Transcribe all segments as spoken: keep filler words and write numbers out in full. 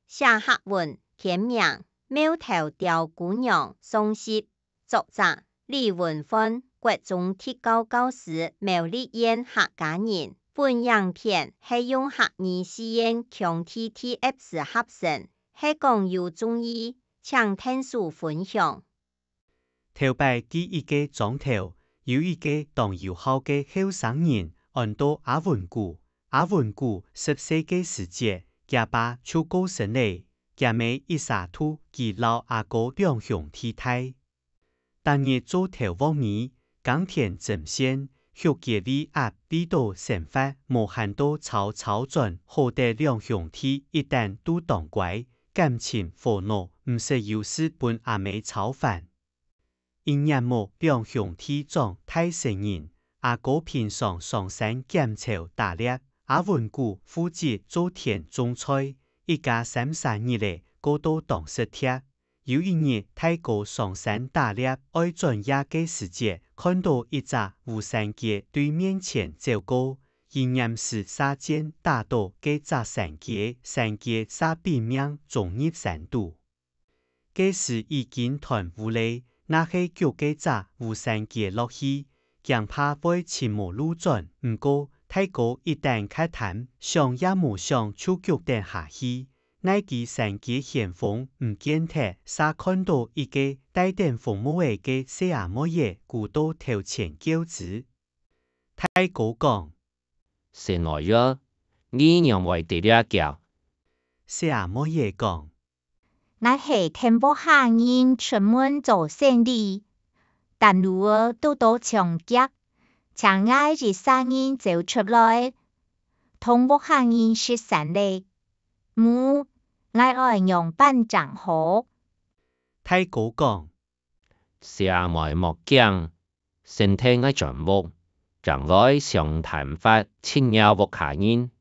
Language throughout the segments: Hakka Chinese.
寫客文，簽名，《貓頭鳥姑娘》上集。作者：李文煥，國中特教教師，苗栗縣客家人。本影片係用客語四縣腔TTF合成，係講有中意，請𢯭手分享。 頭擺第一個庄頭，有一個當有孝个後生人，安到阿文牯。阿文牯十歲个時節，厥爸就過身咧，厥姆一儕渡佢摎阿哥兩兄弟大。逐日做頭鑊尾，耕田針線，畜雞、餵鴨，為著生活無閒到吵吵轉，好得兩兄弟一旦都當乖，感情和挼，毋識有事分阿姆操煩。 一𥍉目，兩兄弟長大成人，阿哥平常上山撿草打獵，阿文牯負責做田種菜，一家三儕日仔過到當實貼。有一日，大哥上山打獵，愛轉夜个時節，看著一隻烏山雞對面前走過，佢黏時射箭打著該隻山雞，山雞煞殯命，中入山肚。 該時已經斷烏咧，若係逐該隻烏山雞落去，驚怕會尋無路轉。毋過，大哥一旦較貪，想也無想就逐等下去。奈知山雞掀風毋見忒，煞看著一個戴等紅帽仔个細阿妹仔跍到頭前噭吱。大哥講：「細妹仔，你仰會在這噭？」細阿妹仔講： 𠊎係跈屋下人出門做生理，擔攄仔堵著牆角，請𠊎一儕人走出來，同屋下人食餐咧。無，𠊎愛仰般正好？大哥講： 細妹莫驚，先跈𠊎轉屋，正會想辦法尋若屋下人。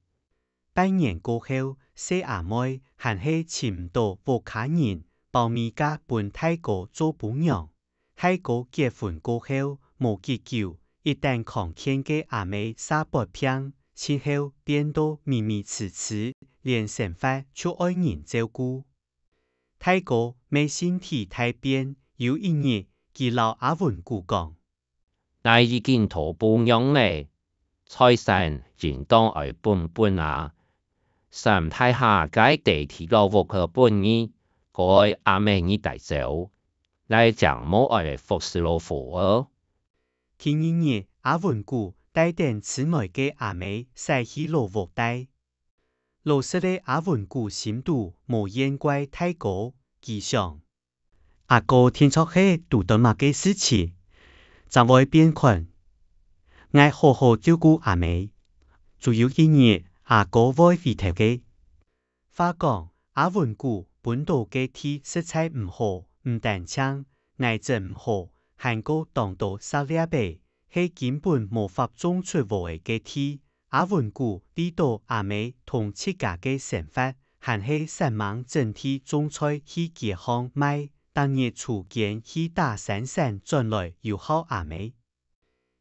半年過後，細阿妹還係尋毋著屋下人，包尾嫁分大哥做餔娘。大哥結婚過後，無幾久，一旦康健个阿姆煞發病，之後變到微微痴痴，連生活就愛人照顧。 大哥乜身體大變，有一日，佢摎阿文牯講：「𠊎已經討餔娘咧，財產應當愛分分啊！三大下个地皮摎屋仔分你，該阿姆你帶走，𠊎正無愛服侍老虎仔。」第二日，阿文牯帶等痴呆个阿姆徙去老屋底。 老實咧，阿文牯心肚無怨怪大哥，佢想：「阿哥定著係堵著麼个事情，正會變款。𠊎好好照顧阿姆，總有一日阿哥會回頭个。」話講，阿文牯分著个地實在毋好，毋單淨泥質毋好，還過當多石礫仔，係根本無法種出禾仔个地。 阿文牯為著阿姆同自家个生活，還係煞猛整地種菜去街項賣，逐日抽間去打三儕轉來有孝阿姆。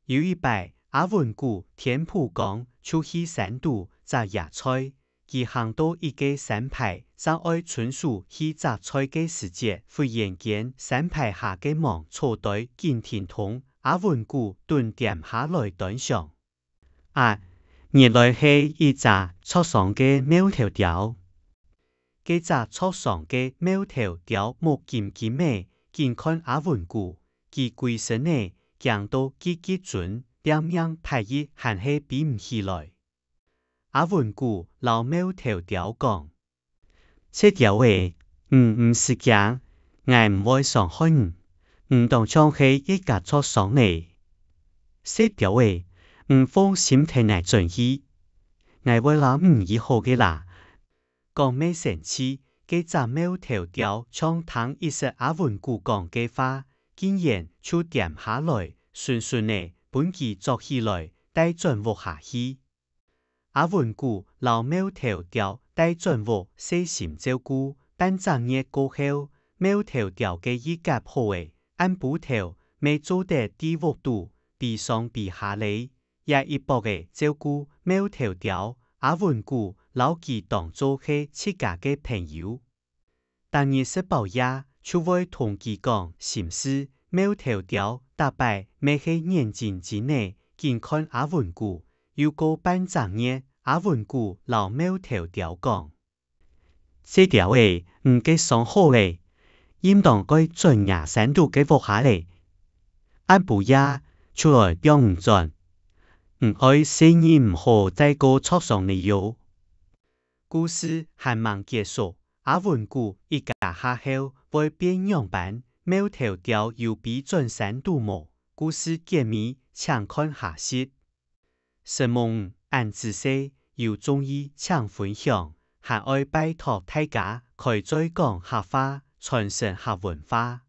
有一擺，阿文牯天晡光就去山肚摘野菜，佢行到一個山排，正愛伸手去摘菜个時節，忽然間山排下个芒草堆緊停動，阿文牯頓恬下來端詳。 啊，原來係一隻著傷个貓頭鳥。該隻著傷个貓頭鳥目金金仔，緊看阿文牯，佢歸身仔驚到激激顫，連命拍翼還係飛毋起來。阿文牯摎貓頭鳥講： 「細鳥仔，你毋使驚，𠊎毋會傷害你。你當像係一家著傷咧。細鳥仔，你放心跈𠊎轉去，𠊎會摎你醫好个啦。」講乜生趣，該隻貓頭鳥像聽一息阿文牯講个話，竟然就恬下來，順順仔分佢捉起來，帶轉屋下去。 阿文牯摎貓頭鳥帶轉屋細心照顧，半隻月過後，貓頭鳥个翼胛好咧，暗晡頭乜做得在屋肚飛上飛下咧。這一駁仔照顧貓頭鳥，阿文牯摎佢當做係自家个朋友。逐日食飽夜，就會同佢講心事。貓頭鳥逐擺乜係眼金金仔緊看阿文牯，又過半隻月，阿文牯摎貓頭鳥講：「細鳥仔，你个傷好咧，應當愛轉若山肚个屋下咧。暗晡夜就來放你轉，你愛細義毋好再過著傷咧喲。」故事還吂結束，阿文牯一家下後會變仰般？貓頭鳥有飛轉山肚無？故事結尾，請看下集。承蒙你，恁仔細，有中意請分享，還愛拜託大家開嘴講客話，傳承客文化。